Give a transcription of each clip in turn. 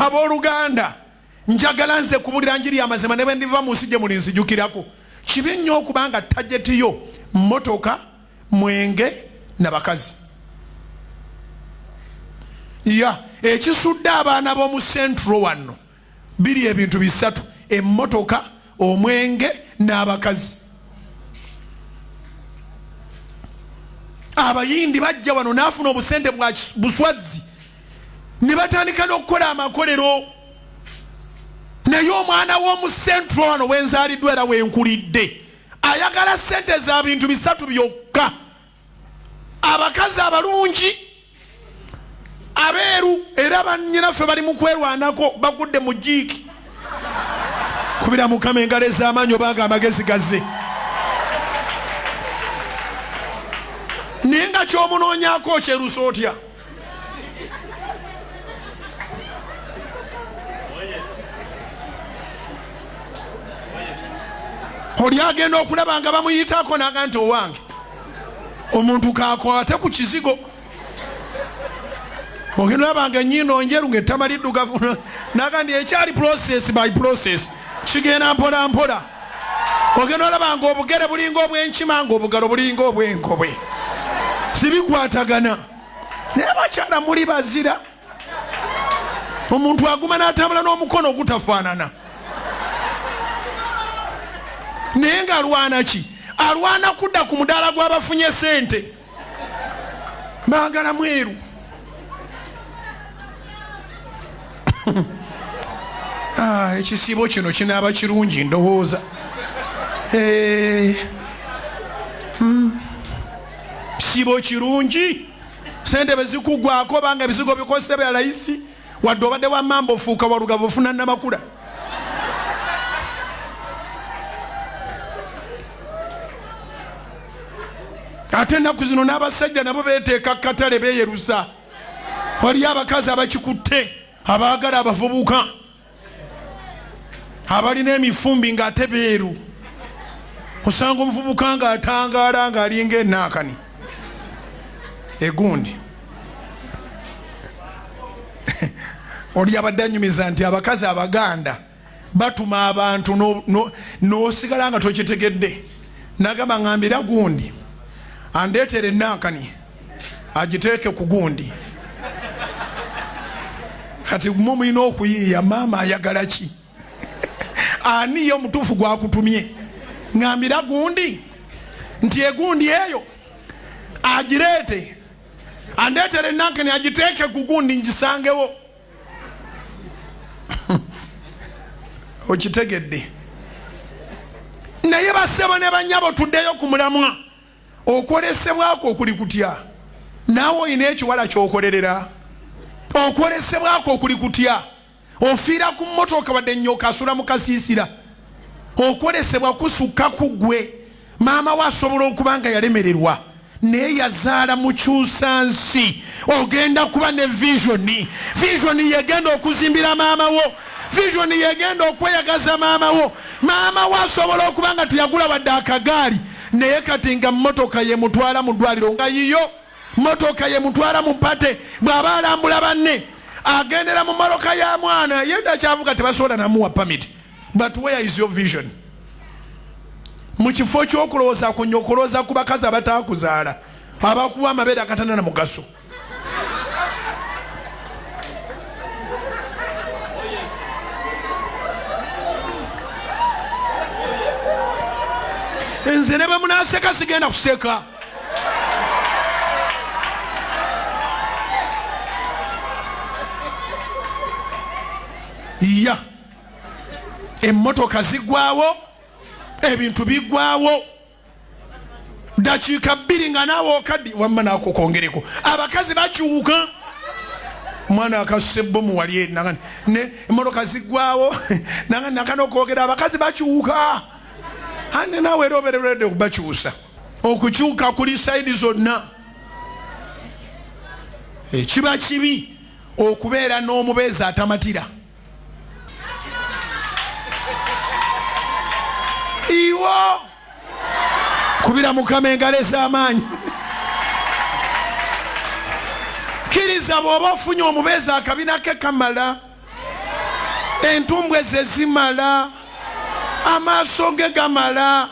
Abooluganda, njagala nze kubulira njiri y'amazima ne bwe ndiva mu nsi gye muli nzijukirako. Kibi nnyo okuba nga tajeti yo mmotoka, mwenge na bakazi. Ya ekisudde abaana b'omu Central wano biri ebintu bisatu: emmotoka, omwenge n'abakazi. Abayindi bajja wano n'afuna obusente bwa buswazzi ne batandika n'okukola amakolero. Naye omwana w'omu Central wano wenzaaliddwa era wenkulidde ayagala sente za bintu bisatu byokka: abakazi abalungi abeeru, era bannyinaffe bali mu kwerwanako, bagudde mu jiiki. Kubira Mukama engalo ez'amaanyi obanga amagezi gazze. Naye nga kyomunoonyako okyerusa otya? Oli agenda okulaba nga bamuyitako naga nti owange omuntu kakwate ku kizigo. Ogenda olaba nga enyindo njeru nga ettama liddugavu, naga nti ekyali process by process, kigenda mpola mpola. Ogenda olaba nga obugere bulinga obwenkima, nga obugalo bulinga obwenkobwe, sibikwatagana. Naye abakyala muli bazira, omuntu aguma n'atambula n'omukono ogutafaanana, naye nga alwana ki? Alwana kudda ku mudaala gw'abafunye sente. Baagala mweru. Ekisiibo kino kinaaba kirungi ndowooza. Kisiibo kirungi, sente bwe zikugwako obanga ebizigo bikozesa bya layisi, wadde obadde wa mamba ofuuka walugava ofuna namakula. Ate ennaku zino n'abasajja nabo beeteeka katale, beeyerusa. Waliyo abakazi abakikutte abaagala abavubuka abalina emifumbi ng'ate beeru. Osanga omuvubuka ng'atangaala ng'alinga enaakani egundi. Oli abadde anyumiza nti abakazi abaganda batuma abantu n'osigala nga tokitegedde. Nagamba ngambira gundi andeetere enankani agiteeke ku gundi. Kati mwe mulina okuyiiya, maama ayagala ki? Ani ye omutuufu gwakutumye? Ngambira gundi nti egundi eyo agireete andeetere enankani agiteeke ku gundi ngisangewo. Okitegedde? Naye basebo ne banyabo, tuddeyo ku mulamwa. Okwolesebwako okuli kutya? Naawe olina ekiwala kyokolerera. Okwolesebwako okuli kutya? Ofiira ku mmotoka wadde nnyoka asula mu kasiisira. Okwolesebwa kusukka ku ggwe. Maama we asobola okuba nga yalemererwa, naye yazaala mukyusa nsi. Ogenda kuba ne visioni. Visioni yegenda okuzimbira maama wo. Visioni yegenda okweyagaza maama wo. Maama wo asobola okuba nga teyagula wadde akagaali, naye kati nga mmotoka yemutwala mu ddwaliro nga yiyo, mmotoka yemutwala mu mpate. Bw'aba alambula banne agendera mu mmotoka ya mwana, ye takyavuga, tebasobola namuwa permit. But where is your vision? Mu kifo ky'okulowooza ku nnyoko, olowooza ku bakazi abataakuzaala, abakuwa amabeere agatana na mugaso. Nze ne bwe munaaseka sigenda kuseka. Ya emmotoka zigwawo, ebintu bigwawo, dakiika bbiri nga naawe okaddi wamma nakukongereko. Abakazi bakyuka, omwana akasuse bomu wali eri nangani ne emmotoka zigwawo nangani nakana okwogera abakazi bakyuka ane naawe era obereredde okubakyusa. Okukyuka kuli sayidi zonna. Ekiba kibi okubeera n'omubeezi atamatira. Iwo kubira Mukama engalo ez'amaanyi. Kkiriza bw'oba ofunye omubeezi akabina ke kamala. Entumbwe ze zimala, amaaso ge gamala.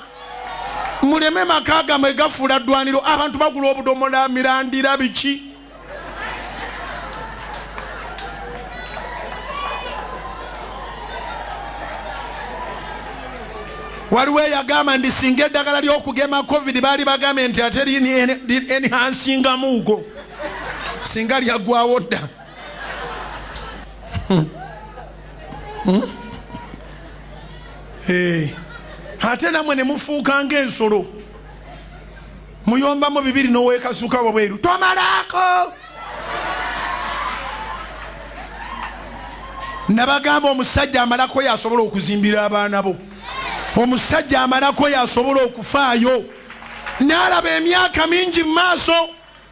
Muleme maka gamwe gafuula ddwaniro, abantu bagula obudomola, mirandira, biki. Waliwo eyagamba nti singa eddagala ly'okugema covid baali bagambye nti ate enhansingamuugo, singa lyaggwawo dda. Ate namwe ne mufuuka ng'ensolo, muyombamu bibiri n'owekasuka wabweru, tomalaako. Nabagamba omusajja amalako yasobola okuzimbira abaana bo, omusajja amalako yasobola okufaayo n'alaba emyaka mingi mu maaso.